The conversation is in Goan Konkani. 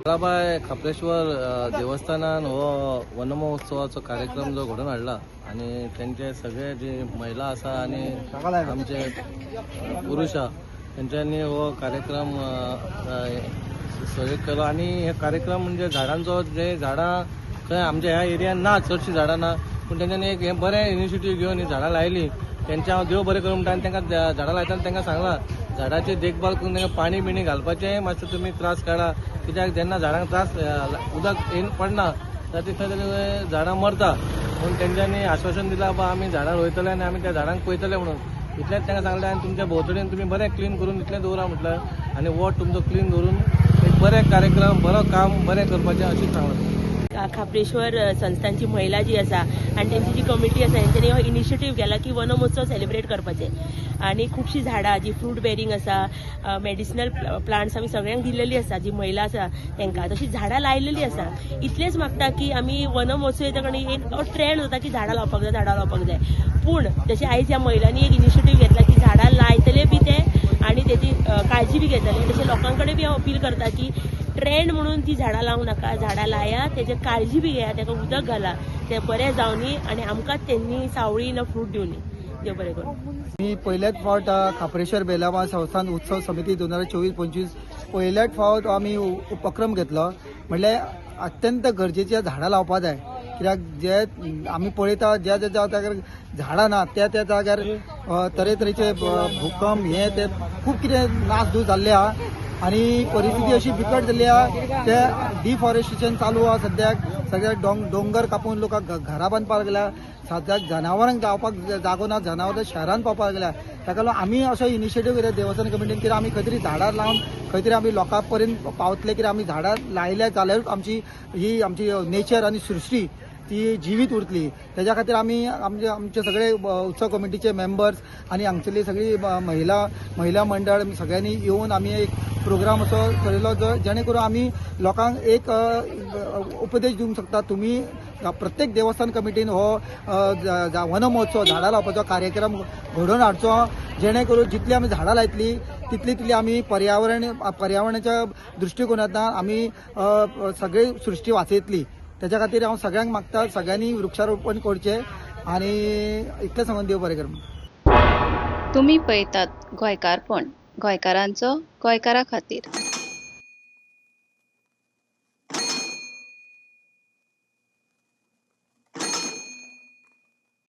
बेलाबाय खाप्रेश्वर देवस्थानान हो वनमहोत्सवाचो कार्यक्रम जो घडोवन हाडला आनी तेंचे सगळे जे महिला आसा आनी आमचे पुरुष आहा तेंच्यांनी हो कार्यक्रम सहयोग केलो. आनी हे कार्यक्रम म्हणजे झाडांचो, जे झाडां खंय आमच्या ह्या एरियान ना, चडशीं झाडां ना, पूण तेंच्यांनी एक हें बरें इनिशिएटीव घेवन ही झाडां लायली. तेंचे हांव देव बरें करूं म्हणटा. आनी तांकां झाडां लायतना तांकां सांगलां, झाडाची देखभाल करून तांकां पाणी बिणी घालपाचें मातशें तुमी त्रास काडा, कित्याक जेन्ना झाडांक त्रास उदक येन पडना जाल्यार ती खंय तरी झाडां मरता. म्हणून तेंच्यांनी आश्वासन दिलां, बाबा आमी झाडां रोयतले आनी आमी त्या झाडांक पळयतले म्हणून. इतलेंच तांकां सांगलें. आनी तुमच्या भोंवतणीन तुमी बरें क्लीन करून इतलें दवरा म्हटलें आनी वॉर्ड तुमचो क्लीन दवरून एक बरें कार्यक्रम, बरो काम बरें करपाचें अशें सांगलां. खाप्रेश्वर संस्थांची महिला जी आसा आनी तेंची जी कमिटी आसा, तेंच्यांनी हो इनिशिएटीव केला की वनमहोत्सव सेलिब्रेट करपाचें. आनी खुबशीं झाडां जी फ्रूट बेरींग आसा, मेडिसिनल प्लांट्स आमी सगळ्यांक दिल्लेली आसा, जी महिला आसा तांकां तशी झाडां लायलेली आसा. इतलेंच मागता की आमी वनमहोत्सव येता आनी एक ट्रेंड जाता की झाडां लावपाक जाय, झाडां लावपाक जाय. पूण जशें आयज ह्या महिलांनी एक इनिशिएटीव घेतला की झाडां लायतले बी ते आनी तेजी काळजी बी घेतले, तशें लोकां कडेन बी हांव अपील करता की ट्रेंड म्हणून ती झाडां लावं नाका, झाडां लाया, तेजे काळजी बी घेया, ताका उदक घाला, ते बरें जावनी आनी आमकां तेंनी सावळी ना फ्रूट दिवनी. देव बरें करूं. मी पहिल्याच फावट खाप्रेश्वर बेलाबा संस्थान उत्सव समिती 2024-25 पहिल्याच फावट आमी उपक्रम घेतलो. म्हणल्यार अत्यंत गरजेची झाडां लावपा जाय, कित्याक जे आमी पळयता ज्या ज्या जाग्यार झाडां ना त्या त्या जाग्यार तरेतरेचे भूकंप हे ते खूब कितें नासधूस जाल्ले आहा आनी परिस्थिती अशी बिकट जाल्ली आहा. ते डिफॉरेस्टेशन चालू आहा सद्याक, सगळे डोंगर कापून लोक घरां बांदपाक लागल्या. सद्याक जनावरांक जावपाक जागो ना, जनावरां शहरान पावपाक लागल्या. ताका लागून आमी असो इनिशिएटीव घेतला देवस्थान कमिटीन की आमी खंय तरी झाडां लावन खंय तरी आमी लोकां पर्यंत पावतले, कित्याक आमी झाडां लायल्या जाल्यारूच आमची ही आमची नेचर आनी सृश्टी ती जिवीत उरतली. तेज्या खातीर आमी आमचे सगळे उत्सव कमिटीचे मेंबर्स आनी हांगसरली सगळी महिला मंडळ सगळ्यांनी येवन आमी एक प्रोग्राम असो थरयलो, जो जेणे करून आमी लोकांक एक उपदेश दिवंक शकता. तुमी प्रत्येक देवस्थान कमिटीन हो वनमहोत्सव झाडां लावपाचो कार्यक्रम घडोवन हाडचो, जेणे करून जितली आमी झाडां लायतली तितली तितली आमी पर्यावरणाच्या दृश्टिकोनांतल्यान आमी सगळी सृश्टी वाचयतली. तेच्या खातीर हांव सगळ्यांक मागता, सगळ्यांनी वृक्षारोपण करचें आनी इतलें सांगून देव बरें करूं. तुमी पळयतात गोंयकारपण, गोंयकारांचो गोंयकारा खातीर.